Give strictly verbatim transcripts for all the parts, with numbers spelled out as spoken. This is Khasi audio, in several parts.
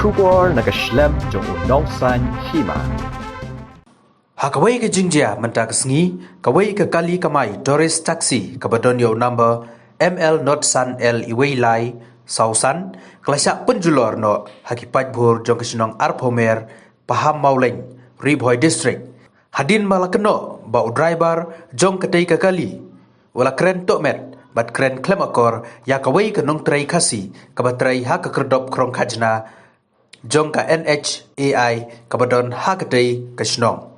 Khubor na ka shlem jong u nongsan hima. Ha kawei ka jingjia mynta ka sngi, kawei ka kali kamai Doris Taxi kaba don ïa u number M L not san L iwei lai saw san, ka la shah pynjulor noh ha ki paidbah jong ka shnong Arphew Mer, Paham Mawleng, Ri Bhoi District. Hadien ba la kynnoh ba u driver jong katei ka kali u la kren tohmet bad kren khlem akor ïa kawei ka nongtrei Khasi kaba trei ha ka kyrdop khrong khajna jong ka N H A I kaba don ha katei ka shnong.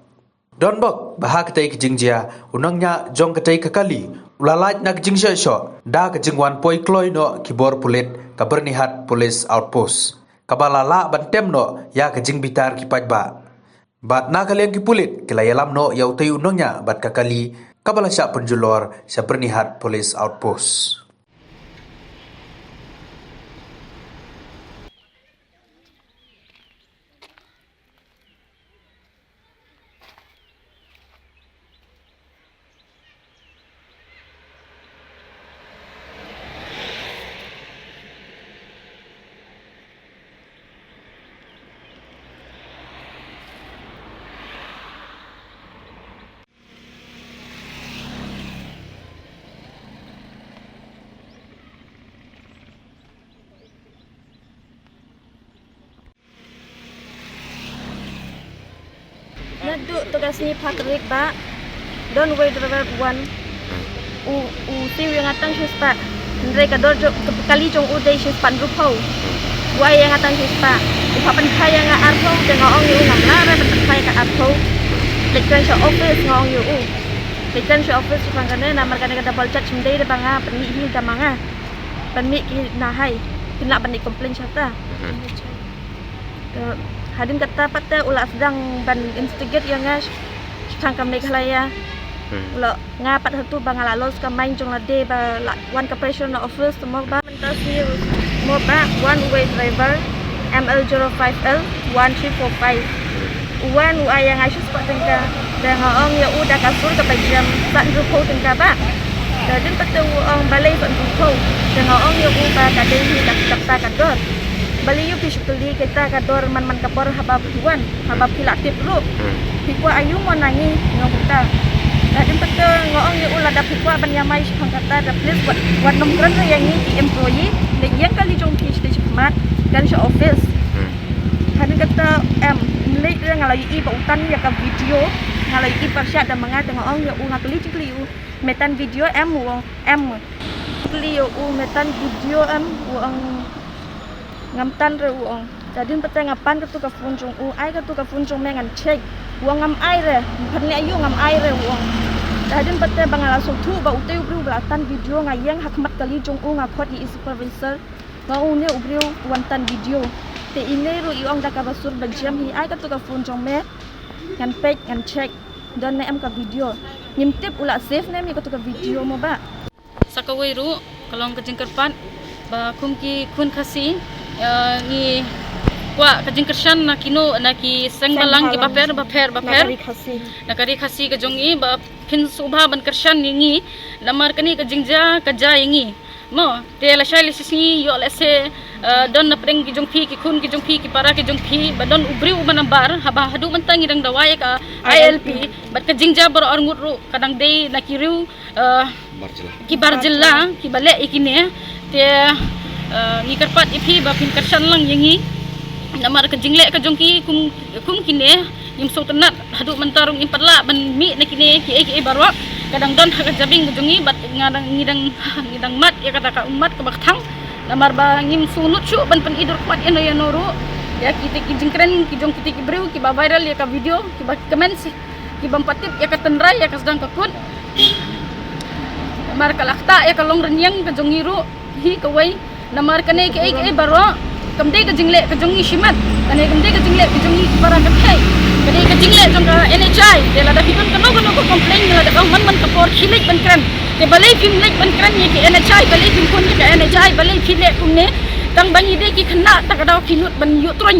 Don bok ba ha katei ka jingjia u nongñiah jong katei ka kali u la lait na ka jingshoh shoh da ka jingwan poi kloi noh ki bor pulit ka Byrnihat Police Outpost, kaba la lah ban tem noh ïa ka jingbitar ki paidbah. Bad na ka liang ki pulit ki la ïalam noh ïa utei u nongñiah bad ka kali kaba la shah pynjulor sha Byrnihat Police Outpost. Naduh to ka sngi pha tarik ba don uwei driver u wan. U, u siew ïa nga tang shispah. Hynrei ka dor jong, ka kali jong u dei shispah hynriewphew. U ai ïa nga tang shispah. U pynphai ïa nga arphew, te nga ong ïa u ngam lah re ban pynphai ka arphew. Leit kren sha office nga ong ïa u. Leit kren sha office shaphang kane namar kane ka double charge, ym dei re ba nga pynmih hi da ma nga. Pynmih ki na hai. Pynlah ban leit complain shata. Mhm. Te hadien kata pat te u la sdang ban instigate ïa nga shaphang ka Meghalaya. Hmm. U la, nga pat hato ba nga la lost ka mind jong lade ba la wan ka pressure na office mo ba. Mynta sngi mo ba wan uwei driver M L zero five L one three four five. U wan u ai ïa nga shispah tyngka. Te nga ong ïa u da ka sur kaba jem san hynriewphew tyngka ba. Te hadien pat te u ong balei san hynriewphew. Te nga ong ïa u ba ka dei hi ka, kata ka dor. Balei ïoh phi shu kylli kita ka dor man man ka por haba phi wan, haba phi la tip ruh. Hmm. Phi kwah aïu mo na ngi, nga ong kumta. Te hadien pat te nga ong ïa u lada phi kwah ban ïamai shaphang kata te please wat, wat nym kren re ïa ngi ki employee, leit ïeng kali jong phi sha khmat, kren sha office. Hmm. Hadien kata em, ym leit re, nga la ïohi ba u tan ïa ka video, nga la ïohi pyrshah da ma nga te nga ong ïa u, nga kylli jingkylli ïa u, me tan video em, u ong em. Kylli ïa u me tan video em, u ong ngam tan re, u ong. Te hadien pat te nga pan kato ka phone jong u, ai kato ka phone jong me ngan check. U ong ngam ai re, pynleh ïa u ngam ai re, u ong. Te hadien pat te ba nga la sngewthuh ba utei u briew ba la tan video, nga ïeng ha khmat kali jong u, nga khot ïa i supervisor. Nga ong une u briew u wan tan video. Te ine ruh i ong da kaba sur ba jem hi, ai kato ka phone jong me ngan peit ngan check. Don ne em ka video. Ngim tip u la save ne em ïa kato ka video mo ba. Sa kawei ruh ka long ka jingkyrpad ba kum ki khun Khasi, eh, ngi kwah ka jingkyrshan na kino, na ki seng balang kiba pher bapher bapher. Na ka ri Khasi. Na ka ri Khasi ka jong ngi ba phin sngewbha ban kyrshan ïa ngi. Namar kane ka jingjia ka jia ïa ngi. Mo, te lashai lashisngi ïoh lehse, eh, don na pdeng ki jong phi, ki khun ki jong phi, ki para ki jong phi, ba don u briew uba nabar, haba haduh mynta ngi dang dawa ïa ka I L P, bad ka jingjia baroh arngut ruh ka dang dei na ki riew, eh, bar jylla, ki bar jylla kiba leh ïa kine. Te, eh, ngi kyrpad ïa phi ba phin kyrshan lang ïa ngi. Namar ka jingleh ka jong ki kum, kum kine, ngim sngewtynnat, haduh mynta ruh ngim pat lah ban mih na kine kiei kiei baroh. Ka dang don ha ka jabieng ka jong ngi, bad nga dang, ngi dang, ngi dang mad ïa kata ka ummat kaba kthang. Namar ba ngim sngewnud shuh ban pyni dur khmat ïano ïano ruh ïa kita ki jingkren ki jong kita ki briew kiba viral ïa ka video, kiba kmen shi, kibym pat tip ïa ka tynrai ïa ka sdang ka kut. Namar ka la ktah ïa ka longrynïeng ka jong ngi ruh hi kawei. Namar kane kaei kaei baroh kam dei ka jingleh ka jong ngi shimet. Kane kam dei ka jingleh ka jong ngi ki para ka thei. Ka dei ka jingleh jong ka N H I. Te lada phi don kano kano ka complain, lada ka ong man man ka por khie leit ban kren. Te balei phim leit ban kren ïa ki N H I, balei phim phone ïa ka N H I, balei phi leh kumne. Tang ba ngi dei ki khynnah, ta ka daw phi nud ban ïuh troiñ.